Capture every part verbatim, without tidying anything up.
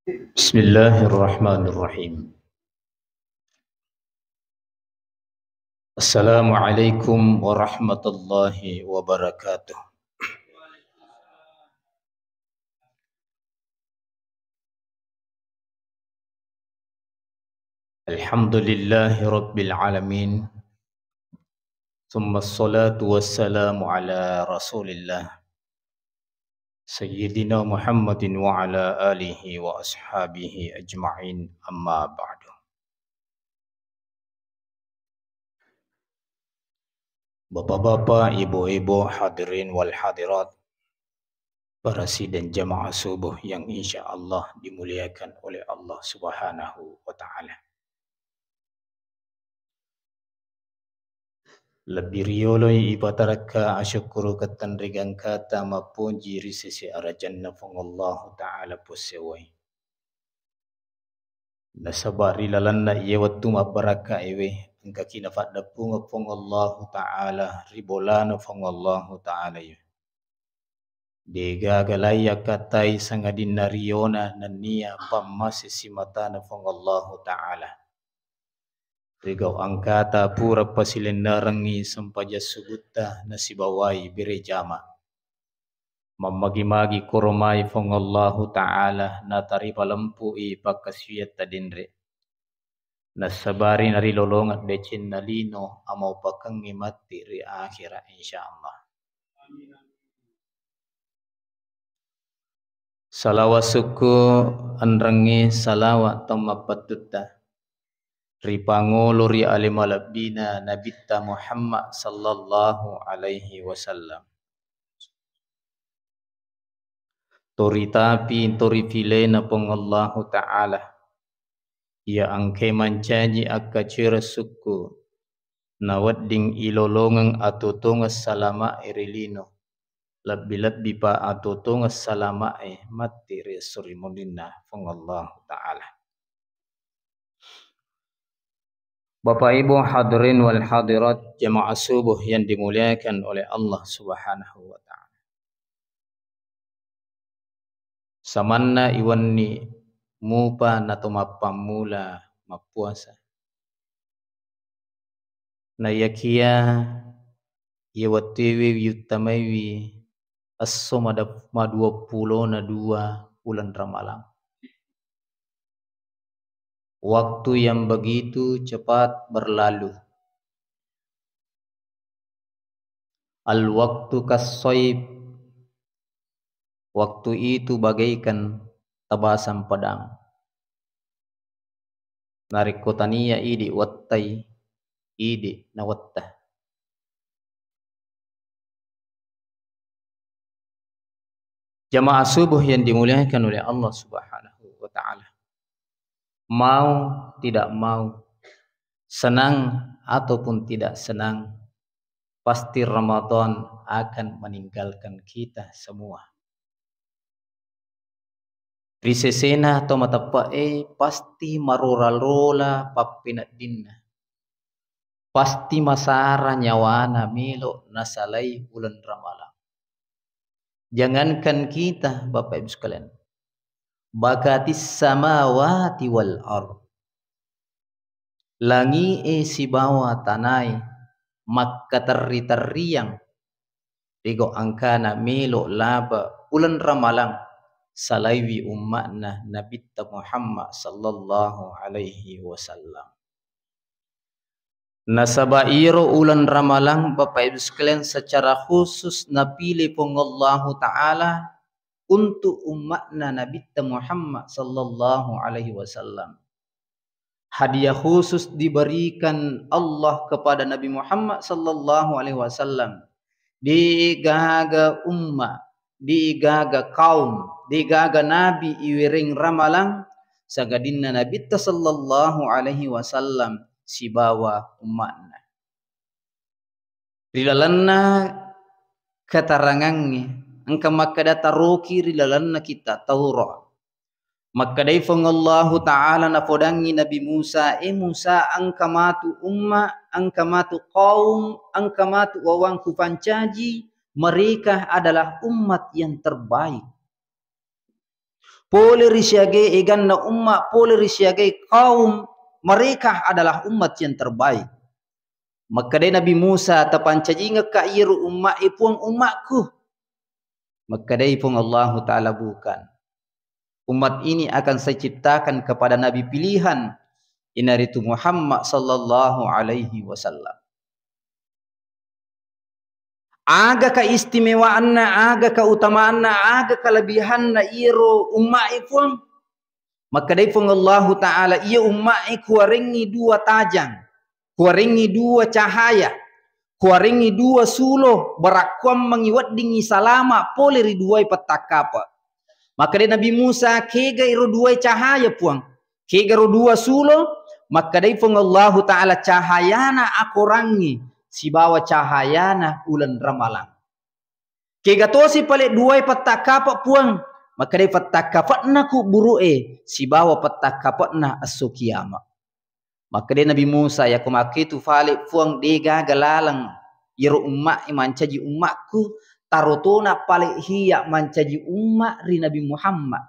Bismillahirrahmanirrahim. Assalamualaikum warahmatullahi wabarakatuh. Alhamdulillahi rabbil alamin. Tsumma ssalatu wassalamu ala Rasulillah, Sayyidina Muhammadin wa ala alihi wa ashabihi ajma'in, amma ba'du. Bapak-bapak, ibu-ibu, hadirin wal hadirat, para sidang jamaah subuh yang insya Allah dimuliakan oleh Allah Subhanahu wa Ta'ala. Lebbi rioloi ipatarakka asyukkurukeng tenrigangkata mappoji ri sese arajanna Puang Allahu Ta'ala Puang Sewwae. Nasaba ri lalenna iye wettu mabbarakkaewe, engkaki napaddeppungeng Puang Allahu Ta'ala ri bolana Puang Allahu Ta'ala iye. Degaga lai yakkatai sangadinna riona nennia pammase simatana Puang Allahu Ta'ala. Rigau angkata pura pasilennerengngi sempajang subutta nasibawai bere jama. Mammagi-magi koromai Puang Allahu Ta'ala nataripa lempui pakkasiwiatta denre. Nassabari narilolongeng decenna lino amaupakengngi matti ri akhera, insya Allah. Salawa sukku enrengnge salawa tommappatutta ri pangolo ri ale malebbina Nabitta Muhammad sallallahu alaihi wasallam. Tori tapi tori filena Puang Allahu Ta'ala. Iya engkae mancaji akkacera sukku, nawedding ilolongeng atotongeng salama'e ri lino, lebbi-lebbi pa atotongeng salama'e matti ri esso ri munrinna Puang Allahu Ta'ala. Bapak Ibu hadirin wal hadirat jamaah subuh yang dimuliakan oleh Allah Subhanahu wa Ta'ala. Samanna iwenni mupa nato mappammula mappuasa. Naiyakiya iye wettuewe wiyuttamaiwi esso mada-, maduappulona dua uleng Ramalang. Waktu yang begitu cepat berlalu. Al-waktu kassoib. Waktu itu bagaikan tebasan pedang. Narekko tania idi wettai, idi nawetta. Jamaah subuh yang dimuliakan oleh Allah Subhanahu wa Ta'ala. Mau tidak mau, senang ataupun tidak senang, pasti Ramadan akan meninggalkan kita semua. Ri sesena to mateppe'e pasti marola-rola pappeneddinna. Pasti masara nyawana melo nasalai uleng Ramalang. Jangankan kita, Bapak Ibu sekalian, bakatis samawati wal ard. Langi'e sibawa tanae makkaterri-terriang ri gau angkana melo laba uleng Ramalang, salaiwi umma'na Nabitta Muhammad sallallahu alaihi wasallam. Nasaba iyaro uleng Ramalang, Bapak Ibu sekalian, secara khusus napile Puang Allahu Ta'ala untuk umma'na Nabitta Muhammad sallallahu alaihi wasallam. Hadiah khusus diberikan Allah kepada Nabi Muhammad sallallahu alaihi wasallam. De'gaga umma, de'gaga kaum, de'gaga nabi iwereng Ramalang, sangadinna Nabitta sallallahu alaihi wasallam sibawa umma'na. Ri lalenna keterangangnge, engka makkeda taroki ri lalenna kitta Taurat. Makkedai Puang Allahu Ta'ala napodangngi Nabi Musa, "E Musa, engka matu umma, engka matu kaum, engka matu wawang kupancaji, mereka adalah umat yang terbaik." pole ri siagae eganna umma, pole ri siagae kaum, mereka adalah umat yang terbaik. Makkedai Nabi Musa, "Tapancajingekka iyaro ummae Puang, ummakku?" Makkedai Puang Allahu Ta'ala, "Bukan. Umat ini akan saya ciptakan kepada Nabi pilihan, inaritu Muhammad sallallahu alaihi wasallam." Aga keistimewaanna, aga keutamaanna, aga kelebihanna iyaro ummae Puang? Makkedai Puang Allahu Ta'ala, "Iya ummae kuwarengngi dua tajang, kuwarengngi dua cahaya, kuwarengngi dua sulo, barakkuammengngi weddingngi salama pole ri duae pettakkapa." Makkedai Nabi Musa, "Kega iro duae cahaya, Puang? Kega ro dua sulo?" Makkedai Puang Allahu Ta'ala, "Cahayana akorangnge sibawa cahayana uleng ramalang." "Kega tosi pale duae pettakkapa, Puang?" Makkedai, "Pettakkapa'na kuburu'e sibawa pettakkapa'na esso kiama." Makkedai Nabi Musa, "Yako makketu fale, Puang, degaga laleng iyaro ummae mancaji ummakku, tarotona pale hiya mancaji umma ri Nabi Muhammad."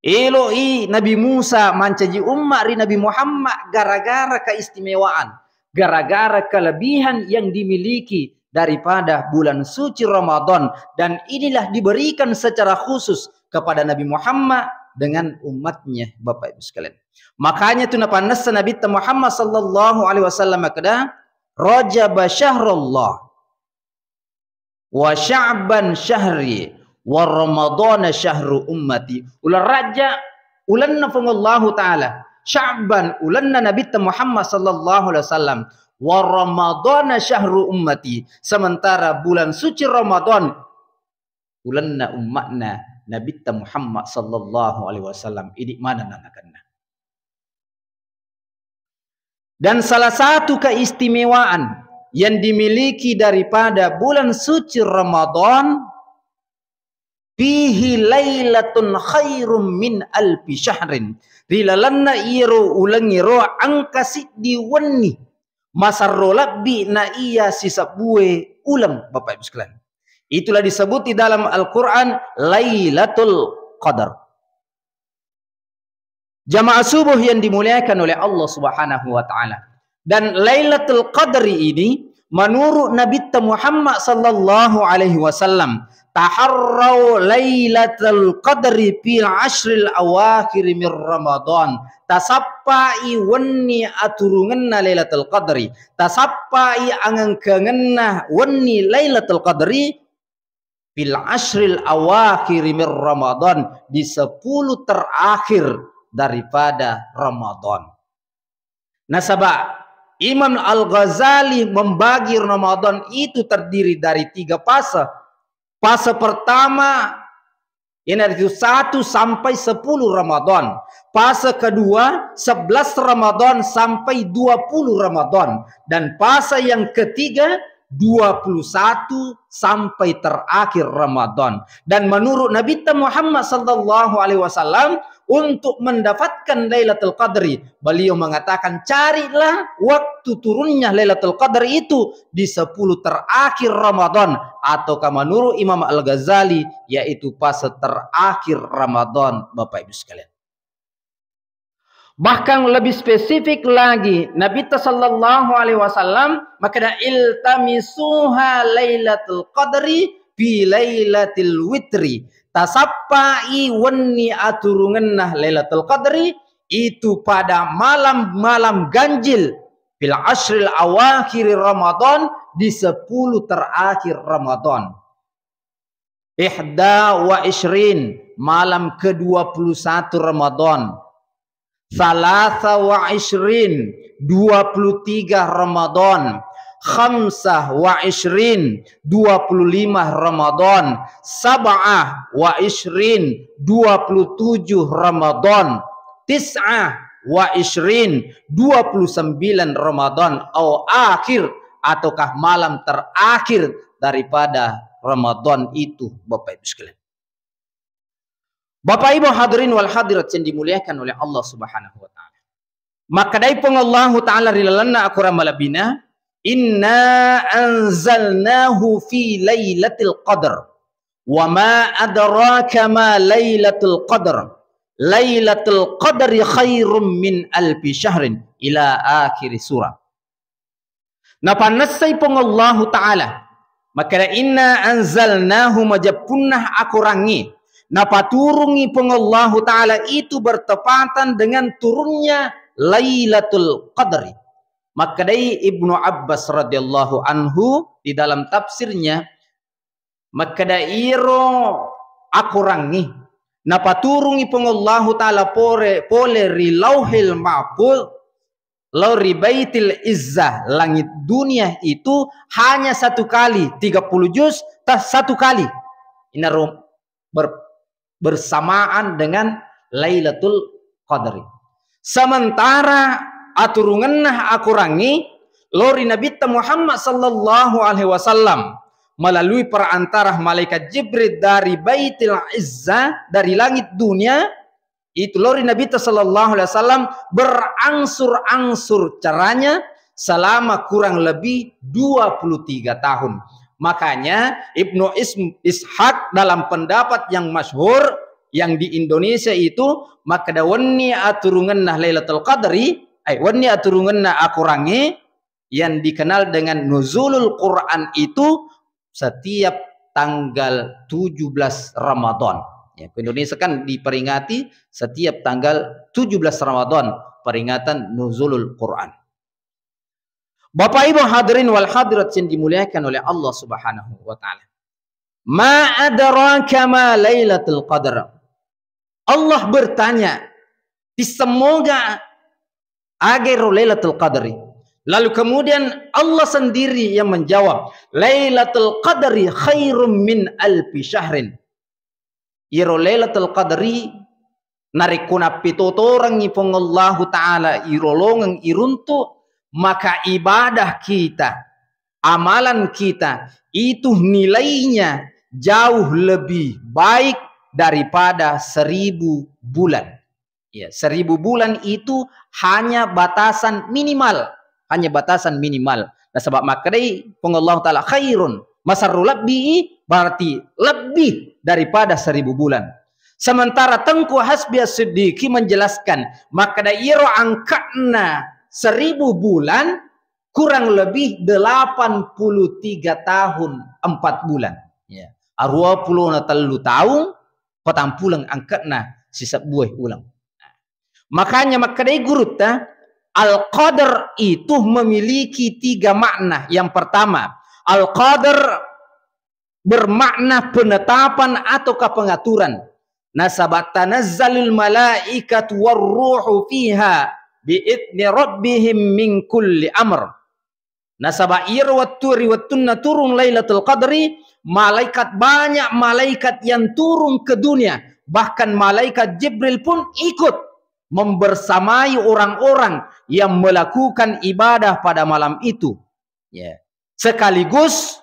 Elo'i Nabi Musa mancaji umma ri Nabi Muhammad gara-gara keistimewaan, gara-gara kelebihan yang dimiliki daripada bulan suci Ramadan, dan inilah diberikan secara khusus kepada Nabi Muhammad dengan umatnya, Bapak Ibu sekalian. Makanya tu napannessa Nabitta Muhammad sallallahu alaihi wasallam makkeda, "Rajaba syahrullah, wa Sya'ban syahri, wa Ramadana syahru ummati." Uleng Rajab ulenna Puang Allahu Ta'ala, Sya'ban ulenna Nabitta Muhammad sallallahu alaihi wasallam, wa Ramadana syahru ummati. Sementara bulan suci Ramadan ulenna umma'na Nabitta Muhammad sallallahu alaihi wasallam, idi maneng nanakenna. Dan salah satu keistimewaan yang dimiliki daripada bulan suci Ramadan, "Fihi lailatun khairum min alfi syahrin." Ri lalenna iyaro ulengngero engka siddi wenni masarro lebbi na iya sisebbue uleng, Bapak Ibu sekalian. Itulah disebut di dalam Al-Quran Lailatul Qadar. Jamaah subuh yang dimuliakan oleh Allah Subhanahu wa Ta'ala. Dan Lailatul Qadri ini, menurut Nabitta Muhammad sallallahu alaihi wasallam, "Taharrau Lailatul Qadri fil ashril awakhir min Ramadan." Tasappai wenni aturungenna Lailatul Qadri, tasappai angengkengenna wenni Lailatul Qadri, fil ashril awakhir min Ramadan, di sepuluh terakhir daripada Ramadan. Nasaba Imam Al-Ghazali membagi Ramadan itu terdiri dari tiga fase. Fase pertama, iyanaritu satu sampai sepuluh Ramadan. Fase kedua, sebelas Ramadan sampai dua puluh Ramadan. Dan fase yang ketiga, dua puluh satu sampai terakhir Ramadan. Dan menurut Nabitta Muhammad sallallahu alaihi wasallam, untuk mendapatkan Lailatul Qadri, beliau mengatakan, "Carilah waktu turunnya Lailatul Qadri itu di sepuluh terakhir Ramadan," ataukah menurut Imam Al-Ghazali, yaitu fase terakhir Ramadan, Bapak Ibu sekalian. Bahkan lebih spesifik lagi, Nabitta sallallahu alaihi wasallam makkeda, "Iltamisuha lailatul qadri fi lailatil witri." Tasappai wenni aturungenna Lailatul Qadri itu pada malam-malam ganjil, fil ashril awakhir Ramadan, di sepuluh terakhir Ramadan. Ihda wa ishrin, malam kedua puluh satu Ramadan. Thalatha wa ishrin, dua puluh tiga Ramadan. Khamsah wa ishrin, dua puluh lima Ramadan. Sab'ah wa ishrin, dua puluh tujuh Ramadan. Tis'ah wa ishrin, dua puluh sembilan Ramadan. Au akhir, ataukah malam terakhir daripada Ramadan itu, Bapak Ibu sekalian. Bapak Ibu hadirin wal hadirat yang dimuliakan oleh Allah Subhanahu wa Ta'ala. Makkedai Puang Allahu Ta'ala ri lalenna Akorang malebbina, "Inna anzalnahu fi lailatul qadr." "Wa ma adraka ma lailatul qadr. Lailatul qadri khairum min alfi syahrin," ila akhir surah. Napannessai Puang Allahu Ta'ala. Makkeda, "Inna anzalnahu," majeppunna akorangnge. Napaturungi Puang Allahu Ta'ala itu bertepatan dengan turunnya Lailatul Qadri. Makkedai Ibnu Abbas radhiyallahu anhu di dalam tafsirnya, makkeda iyaro akorangnge napaturungi Puang Allahu Ta'ala pore-, pole ri Lauhil Mahfuz lao ri Baitil Izzah, langit dunia itu hanya satu kali, tiga puluh juz, tas satu kali. Inaro ber-, bersamaan dengan Lailatul Qadri. Sementara aturungenna akorangnge lao ri Nabitta Muhammad sallallahu alaihi wasallam melalui perantara malaikat Jibril dari Baitil Izzah, dari langit dunia, itu lao ri Nabitta sallallahu alaihi wasallam berangsur-angsur caranya selama kurang lebih dua puluh tiga tahun. Makanya Ibnu Is-, Ishaq dalam pendapat yang masyhur yang di Indonesia itu, makkeda wenni aturungenna Lailatul Qadri, eh, wenni aturungenna akorangnge yang dikenal dengan Nuzulul Quran itu setiap tanggal tujuh belas Ramadan. Ya, ke Indonesia kan diperingati setiap tanggal tujuh belas Ramadan peringatan Nuzulul Quran. Bapak Ibu hadirin wal hadirat yang dimuliakan oleh Allah Subhanahu wa Ta'ala. Ma adraka ma Lailatul Qadr. Allah bertanya, "Pissemmoga aga ero Lailatul Qadri?" Lalu kemudian Allah sendiri yang menjawab, "Lailatul Qadri khairum min alfi syahrin." Iyaro Lailatul Qadri narekko nappitotorengngi Puang Allahu Ta'ala irolongeng iruntu, maka ibadah kita, amalan kita itu nilainya jauh lebih baik daripada seribu bulan. Ya, seribu bulan itu hanya batasan minimal, hanya batasan minimal. Nasaba makkedai Puang Allahu Ta'ala, "Khairun," masarru lebbi, berarti lebih daripada seribu bulan. Sementara Tengku Hasbi As-Siddiqi menjelaskan, makkeda iyaro angka'na seribu bulan kurang lebih delapan puluh tiga tahun empat bulan. Ya. Aruwa pulo na tellu taung, patampuleng angka'na sisebbue uleng. Makanya makkedai gurutta, Al-Qadar itu memiliki tiga makna. Yang pertama, Al-Qadar bermakna penetapan atau pengaturan. Nasaba tanazzalul malaikatu warruhu fiha biidzni rabbihim min kulli amr. Nasaba iyaro wettu ri wettunna turung Lailatul Qadri, malaikat, banyak malaikat yang turun ke dunia. Bahkan malaikat Jibril pun ikut membersamai orang-orang yang melakukan ibadah pada malam itu. Ya. Sekaligus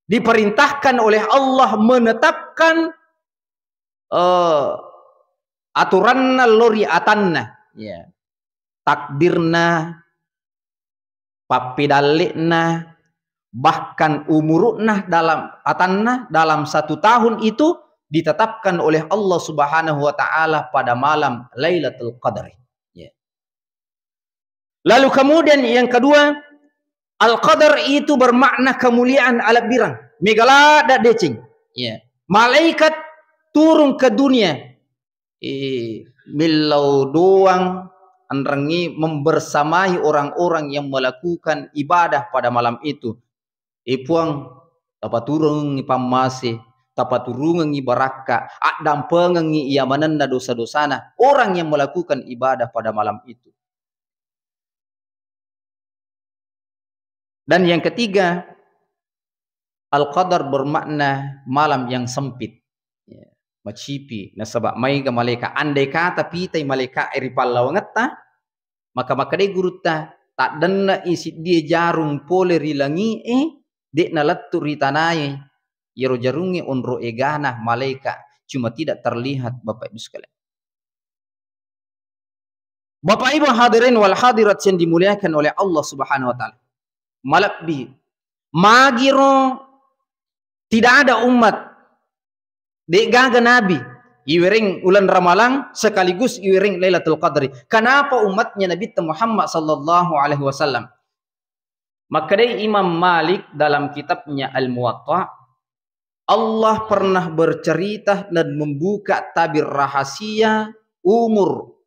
diperintahkan oleh Allah menetapkan, eh, aturanna lao ri atanna. Ya. Takdirna, pappedalle'na, bahkan umuru'na dalam atanna dalam satu tahun itu ditetapkan oleh Allah Subhanahu wa Ta'ala pada malam Lailatul Qadri. Ya. Lalu kemudian yang kedua, Al-Qadar itu bermakna kemuliaan, alebbireng. Mega ladde deceng. Ya. Malaikat turun ke dunia. Eh, millau doang, enrengngi membersamai orang-orang yang melakukan ibadah pada malam itu. Eh, Puang, tapaturungengngi pammase, tapaturungengngi barakka, addampengengngi iya manenna dosa-dosana orang yang melakukan ibadah pada malam itu. Dan yang ketiga, Al-Qadar bermakna malam yang sempit. Ya, macipi. Nasaba maega malaika, andai kata pitai malaika e ri pallawangetta, maka makkedai gurutta, taddenne'i siddie jarung pole ri langi'e, de'na lettu ri tanae. Iyaro jarungnge onro egana malaika, cuma tidak terlihat, Bapak Ibu sekalian. Bapak Ibu hadirin wal hadirat yang dimuliakan oleh Allah Subhanahu wa Ta'ala. Malebbi, magiro tidak ada umat De'gaga nabi iwereng uleng Ramalang sekaligus iwereng Lailatul Qadri. Kenapa umatnya Nabitta Muhammad sallallahu alaihi wasallam? Makkedai Imam Malik dalam kitabnya Al-Muwatta, Allah pernah bercerita dan membuka tabir rahasia umur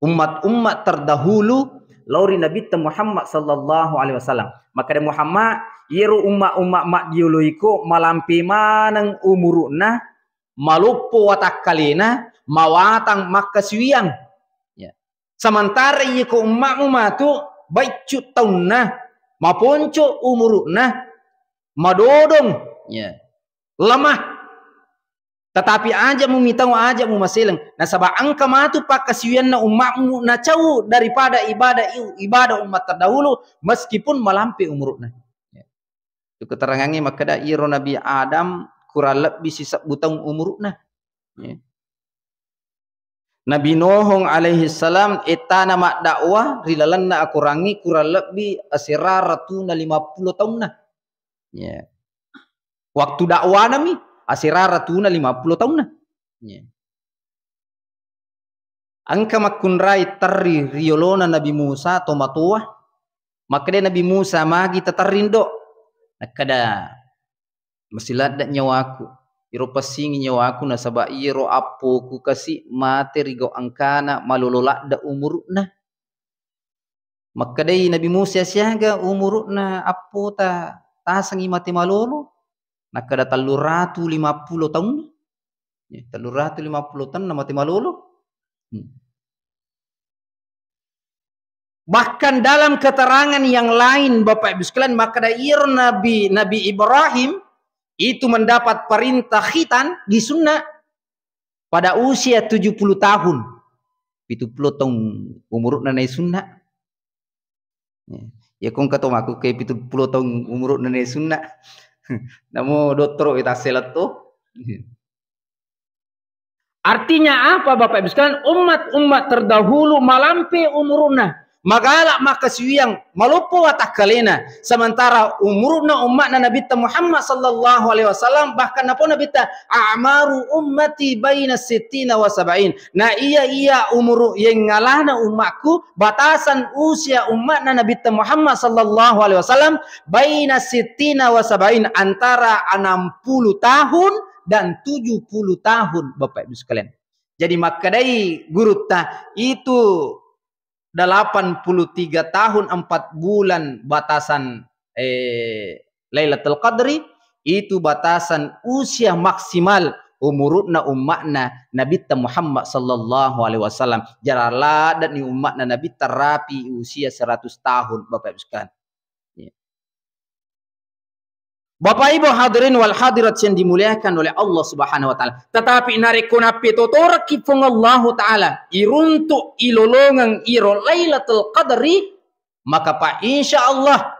ummat-ummat terdahulu lao ri Nabitta Muhammad sallallahu alaihi wasallam. Makkeda Muhammad, iyaro umma-umma maddioloiko malampe maneng umuru'na, maloppo watakkalena, mawatang makkasiwiang. Ya. Sementara iyako ummamu matu baiccu taunna, maponco umuru'na, madodong, ya, lemah. Tetapi aja mumitau, aja mumaseleng. Nasaba engka matu pakkasiwianna ummamu nacau daripada ibadah iu-, ibadah ummat terdahulu, meskipun malampe umuru'na. Ya. Itu keterangannya makkeda iro Nabi Adam kurang lebbi sisebbu taung umuru'na. Ya. Nabi Nuhung alaihi salam ettana maddakwah ri lalenna akorangngi kurang lebbi asera ratuna lima pulo taunna. Ya. Waktu dakwanami asera ratuna lima pulo taunna. Ya. Engka makkunrai terri ri yolona Nabi Musa tomatoa. Makkeda Nabi Musa, "Magi taterri, Ndo?" Nakkeda, "Masiladde nyawaku. Iro passingi nyawaku nasaba iyaro appoku kasi mate ri gau engkana malolo ladde umuru'na." Makkedai Nabi Musa, "Siaga umuru'na appota tasengi mate malolo?" Nakkeda, "Telluratu lima pulo taunna." Ya, telluratu lima pulo taunna mate malolo. Hmm. Bahkan dalam keterangan yang lain, Bapak Ibu sekalian, makkeda iyaro Nabi, Nabi Ibrahim itu mendapat perintah khitan, disunna pada usia tujuh puluh tahun. Pitu pulo taung umuru'na naisunna. Ya. Ya, kong katomaku ke pitu pulo taung umuru'na naisunna. Namo dottoro ita seletto. Artinya apa, Bapak Ibu sekalian? Umat-umat terdahulu malampe umuru'na, magala makkasiwiang, maloppo watakkalena. Sementara umuru'na umma'na Nabitta Muhammad sallallahu alaihi wasallam, bahkan napa Nabitta, "A'maru ummati baina sittina wa sab'in." Na iya, iya umuru yengngalana ummakku, batasan usia umma'na Nabitta Muhammad sallallahu alaihi wasallam, baina sittina wa sab'in, antara enam puluh tahun dan tujuh puluh tahun, Bapak Ibu sekalian. Jadi makkedai gurutta, itu delapan puluh tiga tahun empat bulan batasan, eh, Lailatul Qadri, itu batasan usia maksimal umuru'na umma'na Nabitta Muhammad sallallahu alaihi wasallam. Jara ladde'ni umma'na Nabitta rapi usia seratus tahun, Bapak Ibu sekalian. Ya. Bapak Ibu hadirin wal hadirat yang dimuliakan oleh Allah Subhanahu wa Ta'ala. Tetapi narekko nappetotorekki Puang Allahu Ta'ala, iruntuk ilolongeng iro Lailatul Qadri, maka pa insya Allah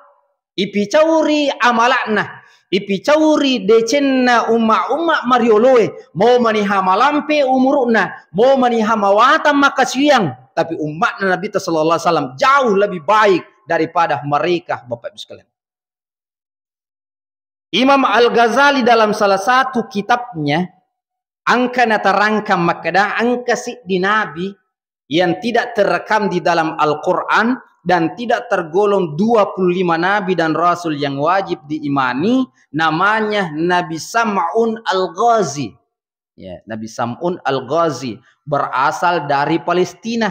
ipicauri amala'na, ipicauri decenna umma-umma marioloe, mau maniha malampe umuru'na, mau maniha mawatang makasiwiang, tapi umma'na Nabitta sallallahu alaihi wasallam jauh lebih baik daripada mereka, Bapak Ibu sekalian. Imam Al-Ghazali dalam salah satu kitabnya, engka naterangkan makkeda, engka siddi nabi yang tidak terekam di dalam Al-Quran dan tidak tergolong dua puluh lima nabi dan rasul yang wajib diimani, namanya Nabi Sam'un Al-Ghazi. Ya, Nabi Sam'un Al-Ghazi berasal dari Palestina.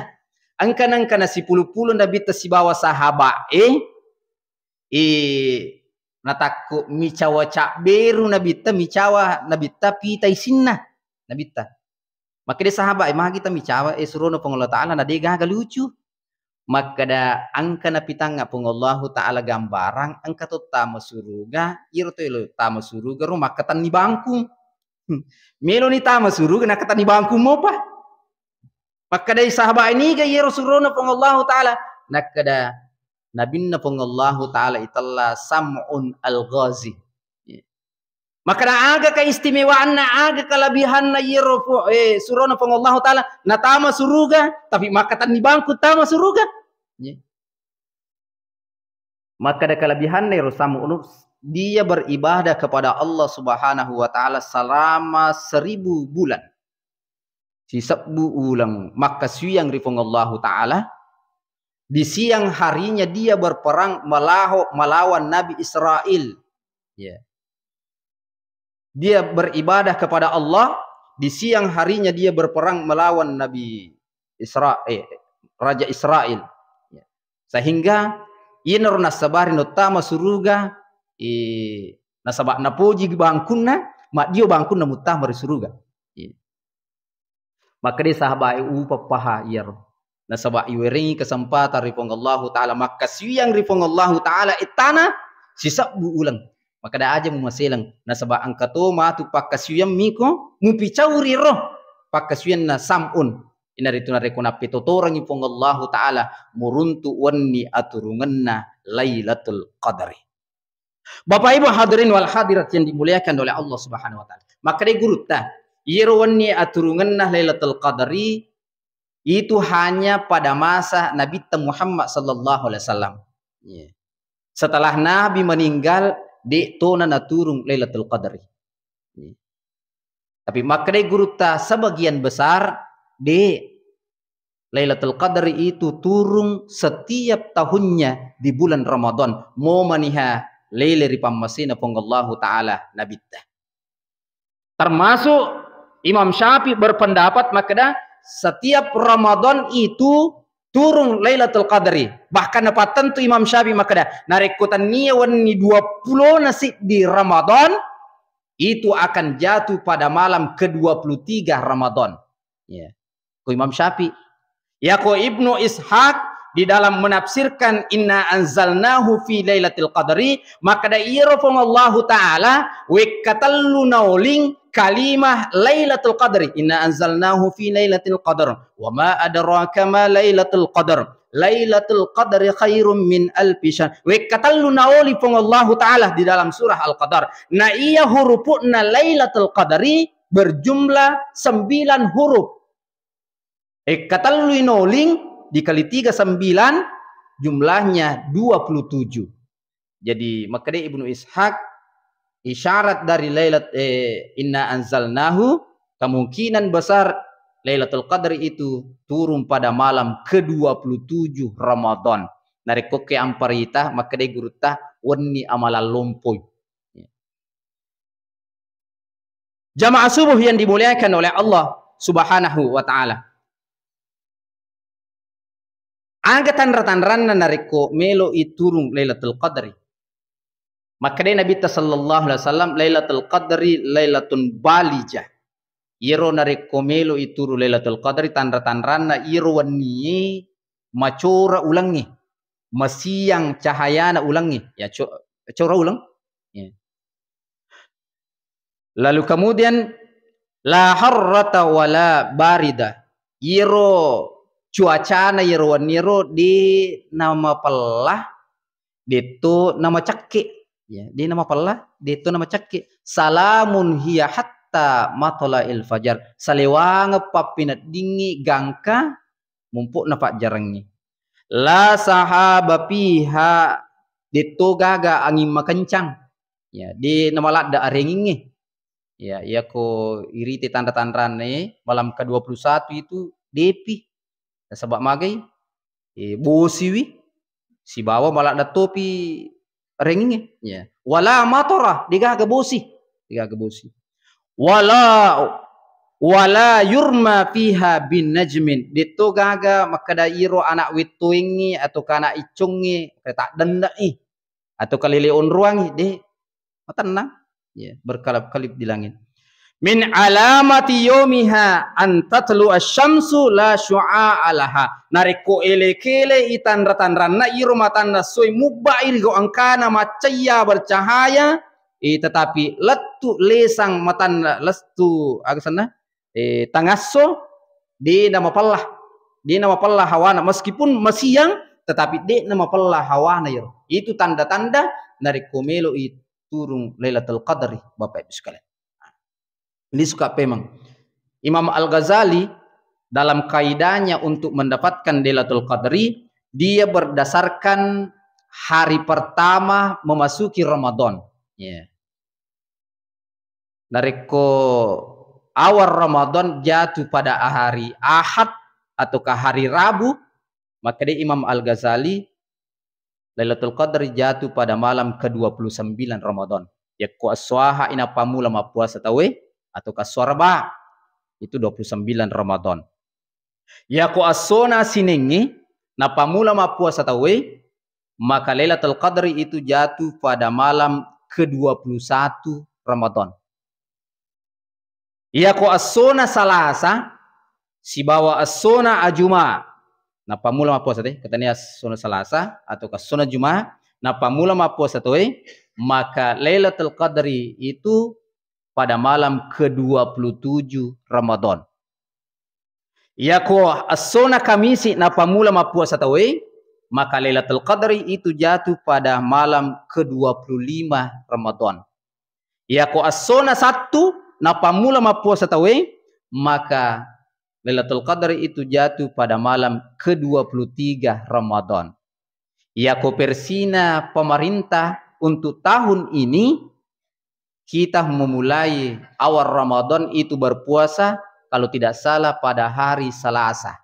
Engka nengka nasipulu-pulu Nabitta sibawa sahabat e, eh, natakku micawa cabberu Nabitta, micawa Nabitta pita isinna Nabitta. Makkeda sahabat e, "Magi ta micawa, eh, surona Puang Allah Ta'ala, na de gaga lucu." Makkeda, "Engka napitangnga Puang Allahu Ta'ala gambarang, engka to tama suruga, iro to elo tama suruga ro makkatenni bangkung." Hmm. Meloni tama suruga, nakkatenni bangkung mopa. Makkedai sahabat e, "Niga iyaro surona Puang Allahu Ta'ala?" Nakkeda, "Nabinna Puang Allahu Ta'ala itella Sam'un Al-Ghazi." Makkeda, "Aga keistimewaanna, aga kelebihanna iyaro pu-, eh, surona Puang Allahu Ta'ala, natama suruga, tapi makkatenni bangkung tama suruga?" Makkeda, "Kelebihanna ero Sam'un, dia beribadah kepada Allah Subhanahu wa Ta'ala selama seribu bulan. Sisebbu uleng makkasuwiang ri Puang Allahu Ta'ala, di siang harinya dia berperang melaho-, melawan Nabi Israel. Ya. Dia beribadah kepada Allah, di siang harinya dia berperang melawan Nabi Isra-, eh, Raja Israel. Ya. Sehingga iyanaro nassabari nauttama suruga, eh, nasaba napoji bangkunna, maddio bangkunna muttama ri suruga. Ya. Makkedai sahabae, "Upappaha iyaro." Nasaba iwerengngi kesempatan ri Puang Allahu Ta'ala, makkasuwiang ri Puang Allahu Ta'ala ettana sisebbu uleng. Makkeda, "Aja mumaseleng, nasaba engka to matu pakkasuwiang miko mupicauri ro pakkasuwianna Sam'un." Inaritu narekko nappetotorengngi Puang Allahu Ta'ala, muruntu wenni aturungenna Lailatul Qadri. Bapak Ibu hadirin wal hadirat yang dimuliakan oleh Allah Subhanahu wa Ta'ala. Makkedai gurutta, iyaro wenni aturungenna Lailatul Qadri itu hanya pada masa Nabitta Muhammad sallallahu alaihi wasallam. Iya. Setelah Nabi meninggal, de tona naturung Lailatul Qadri. Iya. Tapi makkedai gurutta, sebagian besar de Lailatul Qadri itu turung setiap tahunnya di bulan Ramadan. Momaniha lele ri pammasena Puang Allahu Ta'ala Nabitta. Termasuk Imam Syafi'i berpendapat makkeda setiap Ramadan itu turung Lailatul Qadri. Bahkan napattentu Imam Syafi'i makkeda, narekko tennia wenni dua puluh na siddi Ramadan, itu akan jatuh pada malam kedua puluh tiga Ramadan. Ya. Ko Imam Syafi'i. Yako Ibnu Ishaq di dalam menafsirkan "Inna anzalnahu fi lailatul qadri", makkeda iyaro Puang Allahu Ta'ala wekka tellu naoling kalimah Lailatul Qadri. "Inna anzalnahu fi lailatul qadr. Wa ma adraka ma lailatul qadr. Lailatul qadri khairum min alfi syahr." Wekka tellu naoli Puang Allahu Ta'ala di dalam surah Al-Qadar. Na iya hurupu'na Lailatul Qadri berjumlah sembilan huruf. Wekka tellui noling dikali tiga, sembilan, jumlahnya dua puluh tujuh. Jadi, makkeda Ibnu Ishaq, isyarat dari Lailat-, eh, "Inna anzalnahu", kemungkinan besar Lailatul Qadri itu turun pada malam kedua puluh tujuh Ramadan. Narekko ke amparita, makkeda gurutta, wenni amalan lompoi. Jamaah subuh yang dimuliakan oleh Allah Subhanahu wa Ta'ala. Aga tanra-tanranna narekko melo'i turung Lailatul Qadri? Makkedai Nabitta sallallahu alaihi wasallam, "Lailatul Qadri lailatun balijah." Iyaro narekko melo'i turung Lailatul Qadri, tanra-tanranna iyaro wennie macora ulengnge, masiang cahayana ulengnge. Ya, co-, cora uleng. Ya. Lalu kemudian, "La harrata wala barida." Iyaro cuacana iyaro wenniero de namapella, detto namacakke. Ya, de namapella, detto namacakke. "Salamun hiya hatta matla'il fajar." Salewangeng pappineddingngi gangka mumpu'na pajjarengnge. "La sahaba fiha," detto gaga anging makencang. Ya, de namaladde arengingnge. Ya, iyako irite tanra-tanranna e, malam kedua puluh satu itu depi. Nasaba magai, eh, bosiwi, sibawa maladde topi rengingnge. Ya. "Wala matora," degaga bosi. Degaga bosi. "Wala, wala yurma fiha bin najmin." Detto gaga makkeda iro anak wettoengngi atau kana iccongngi, taddenne'i atau kalele onroangngi, de. Matennang. Ya, berkelap-kelip di langit. "Min alamati yaumiha an tatlu asyamsu la syu'a laha." Narekko ele-kele i tanra-tanranna iro matanna soi mubba i ri gau engkana maccayya bercahaya, eh, tetapi lettu lesang matanna lestu, aga senna? Eh, tangasso, de namapella. De namapella hawana. Meskipun masiang, tetapi de namapella hawana iro. Itu tanda-tanda narekko melo i turung Lailatul Qadri, Bapak Ibu sekalian. Lisuka pemeng. Imam Al-Ghazali dalam kaidahnya untuk mendapatkan Lailatul Qadri, dia berdasarkan hari pertama memasuki Ramadan. Ya. Narekko awal Ramadan jatuh pada hari Ahad ataukah hari Rabu, makkeda Imam Al-Ghazali, Lailatul Qadri jatuh pada malam kedua puluh sembilan Ramadan. Yakko esso Ahad i napammula mappuasa tauwe, ataukah esso Arba, itu dua puluh sembilan Ramadan. Yako essona Sinengnge napammula mappuasa tauwe, maka Lailatul Qadri itu jatuh pada malam kedua puluh satu Ramadan. Yako essona Salasa sibawa essona Ajuma, napammula mappuasa tauwe, katania essona Salasa ataukah essona Juma, napammula mappuasa tauwe, maka Lailatul Qadri itu pada malam kedua puluh tujuh Ramadan. Yako essona Kamisi napammula mappuasa tauwe, maka Lailatul Qadri itu jatuh pada malam kedua puluh lima Ramadan. Yako essona Sattu napammula mappuasa tauwe, maka Lailatul Qadri itu jatuh pada malam kedua puluh tiga Ramadan. Yako persina pemerintah untuk tahun ini, kita memulai awal Ramadan itu berpuasa, kalau tidak salah, pada hari Salasa.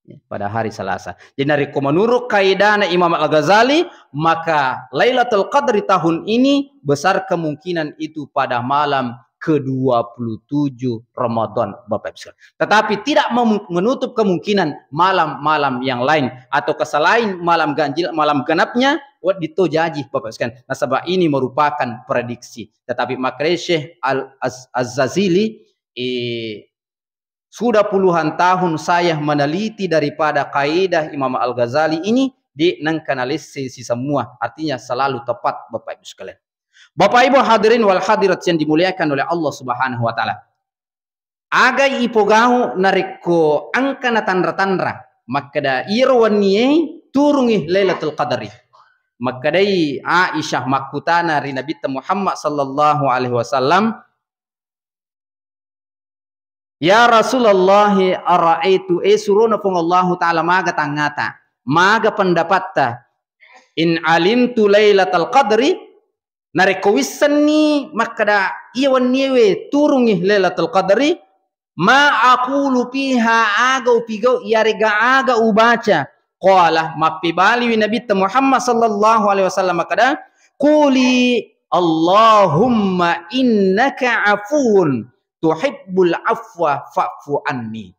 Ya, pada hari Salasa. Jadi, narekko menurut kaidahna Imam Al-Ghazali, maka Lailatul Qadri tahun ini besar kemungkinan itu pada malam kedua puluh tujuh Ramadan, Bapak Ibu sekalian. Tetapi tidak mem-, menutup kemungkinan malam-malam yang lain atau selain malam ganjil, malam genapnya, wedding to jaji, Bapak Ibu sekalian. Nasaba ini merupakan prediksi. Tetapi makkeda Syekh Al-, Az-, Az-Zazili, eh, sudah puluhan tahun saya meneliti daripada kaidah Imam Al-Ghazali ini, di nengka nalesse si semua, artinya selalu tepat, Bapak Ibu sekalian. Bapak Ibu hadirin wal hadirat yang dimuliakan oleh Allah Subhanahu wa Ta'ala. Aga ipogau narekko engka natanra-tanra, makkeda iyaro wennie turungi Lailatul Qadri. Makkedai Aisyah makkutana ri Nabitta Muhammad sallallahu alaihi wasallam, "Ya Rasulullah, ara'aitu, eh, surona Puang Allahu Ta'ala, maga tangngata, maga pendapatta, in alimtu Lailatul Qadri, narekko wissenni makkeda iya wenniewe turungi Lailatul Qadri, ma aqulu fiha, aga upigau, iyarega aga ubaca?" Qala, mappebaliwi Nabitta Muhammad sallallahu alaihi wasallam makkeda, "Quli Allahumma innaka afuwun tuhibbul afwa fa'fu anni."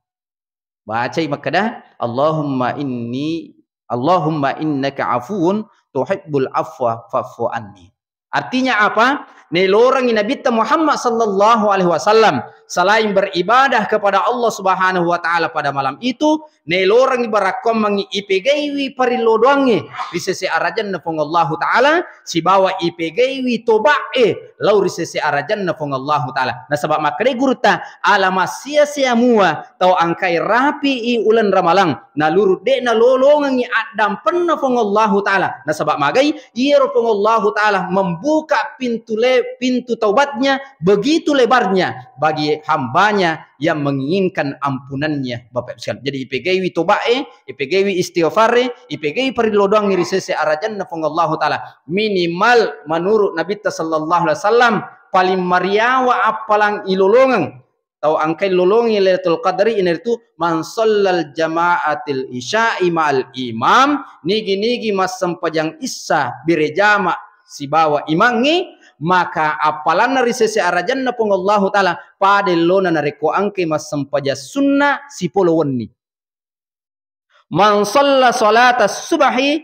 Bacai makkeda, "Allahumma inni, Allahumma innaka afuwun tuhibbul afwa fa'fu anni." Artinya apa? Nelorangi Nabitta Muhammad sallallahu alaihi wasallam selain beribadah kepada Allah Subhanahu wa Ta'ala pada malam itu, nelorangi barakkuammengngi ipegaiwi parillo doangnge ri sese arajanna Puang Allahu Ta'ala, sibawa ipegaiwi toba'e lao ri sese arajanna Puang Allahu Ta'ala. Nasaba makkedai gurutta, ala massia-sia mua tau engkai rapi'i uleng Ramalang, naluru de' nalolongengngi addampenna Puang Allahu Ta'ala. Nasaba magai, iyaro Puang Allahu Ta'ala membuka pintu le-, pintu taubatnya begitu lebarnya bagi hambanya yang menginginkan ampunannya, Bapak Ibu sekalian. Jadi, ipegaiwi toba'e, ipegaiwi istighfare, ipegaiwi parillo doangnge ri sese arajanna Puang Allahu Ta'ala. Minimal menurut Nabitta sallallahu alaihi wasallam, paling mariawa appalang ilolongeng tau engkai lolongi Lailatul Qadri, inaritu man shallal jama'atil isya'i ma'al imam, nigi-nigi massempajang issa berejama sibawa imangnge, maka appalanna ri sese arajanna Puang Allahu Ta'ala pada ellona narekko engkai massempajang sunna sipolo wenni. Man shalla shalata subhi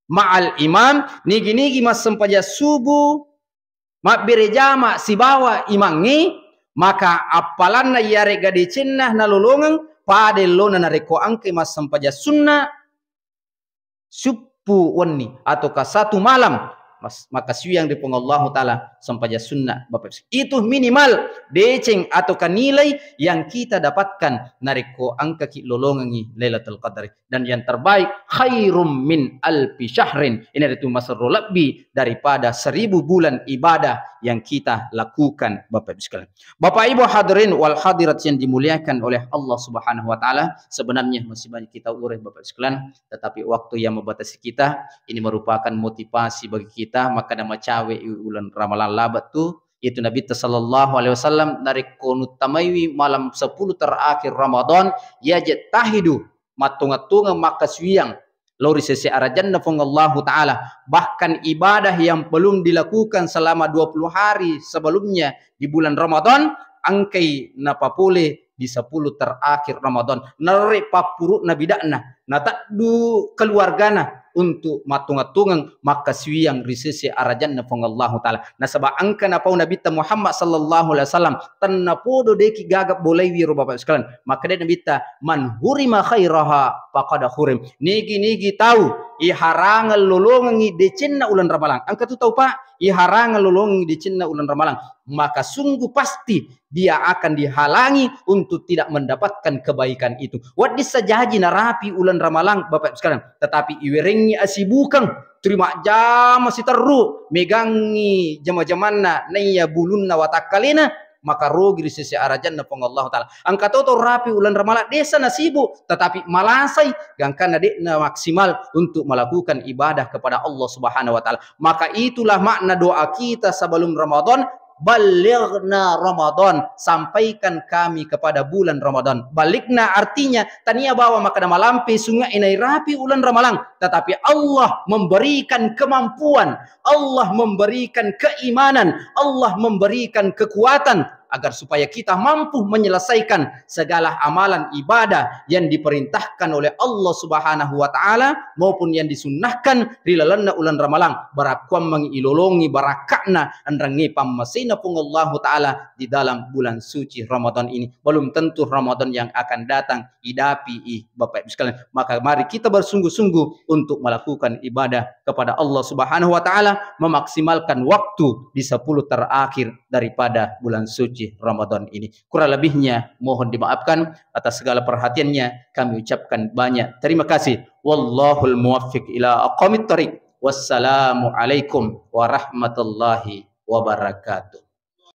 ma'al imam, nigi-nigi massempajang subuh mabbere jama sibawa imangnge, maka appalanna iyarega decenna nalolongeng pada ellona narekko engkai massempajang sunna, sippo wenni ataukah satu malam, mas-, maka siwiang ri Puang Allahu Ta'ala sempajang sunnah, Bapak Ibu. Itu minimal deceng atau nilai yang kita dapatkan narekko engkaki lolongengi Lailatul Qadar. Dan yang terbaik, khairum min alfi syahrin. Ini itu maserro lebbi daripada seribu bulan ibadah yang kita lakukan, Bapak Ibu sekalian. Bapak Ibu hadirin wal hadirat yang dimuliakan oleh Allah Subhanahu wa Ta'ala, sebenarnya masih banyak kita uraikan, Bapak Ibu sekalian, tetapi waktu yang membatasi kita, ini merupakan motivasi bagi kita, maka ada macawe uleng Ramalang labe tu, yaitu Nabitta sallallahu alaihi wasallam, narekko nuttamaiwi malam sepuluh terakhir Ramadan, yajtahidu, mattunga-tunga makkasuwiyang lao ri sese arajanna Puang Allahu Ta'ala. Bahkan ibadah yang belum dilakukan selama dua puluh hari sebelumnya di bulan Ramadan, engkai napapole di sepuluh terakhir Ramadan. Narre pappuru'na bida'na, nateddu keluargana untuk mattunga-tungeng makkasuwiyang ri sese arajanna Puang Allahu Ta'ala. Nasaba engka napau Nabitta Muhammad sallallahu alaihi wasallam, tennapodo deki gaga bolaiwi ro Bapak sekalian. Makkeda Nabitta, "Man hurima khairaha faqad hurim." Nigi-nigi tau iharangeng lolongengi decenna uleng Ramalang. Engka tu tau, Pak, iharangeng lolongengi decenna uleng Ramalang, maka sungguh pasti dia akan dihalangi untuk tidak mendapatkan kebaikan itu. Wedding sajaji narapi uleng Ramalang, Bapak Ibu sekalian, tetapi iwerengngi asibukeng, tuli majjama siterru, megangngi jama-jamanna, naiya bulunna watakkalena, maka rogi ri sese arajanna Puang Allahu Ta'ala. Engka to tau rapi uleng Ramalang, desa nasibuk, tetapi malasai, gangkanna de'na maksimal untuk melakukan ibadah kepada Allah Subhanahu wa Ta'ala. Maka itulah makna doa kita sebelum Ramadan, "Ballighna Ramadan," sampaikan kami kepada bulan Ramadan. Ballighna artinya, tania bawang makkeda malampe sungai nairapi uleng Ramalang, tetapi Allah memberikan kemampuan, Allah memberikan keimanan, Allah memberikan kekuatan agar supaya kita mampu menyelesaikan segala amalan ibadah yang diperintahkan oleh Allah Subhanahu wa Ta'ala maupun yang disunnahkan ri lalenna uleng Ramalang. Barakkuammengngi ilolongi barakka'na enrengnge pammasena Puang Allahu Ta'ala di dalam bulan suci Ramadan ini. Belum tentu Ramadan yang akan datang idapi i, Bapak Ibu sekalian. Maka mari kita bersungguh-sungguh untuk melakukan ibadah kepada Allah Subhanahu wa Ta'ala, memaksimalkan waktu di sepuluh terakhir daripada bulan suci Ramadan ini. Kurang lebihnya mohon dimaafkan. Atas segala perhatiannya kami ucapkan banyak terima kasih. Wallahul muwaffiq ila aqwamit thariq. Wassalamualaikum warahmatullahi wabarakatuh.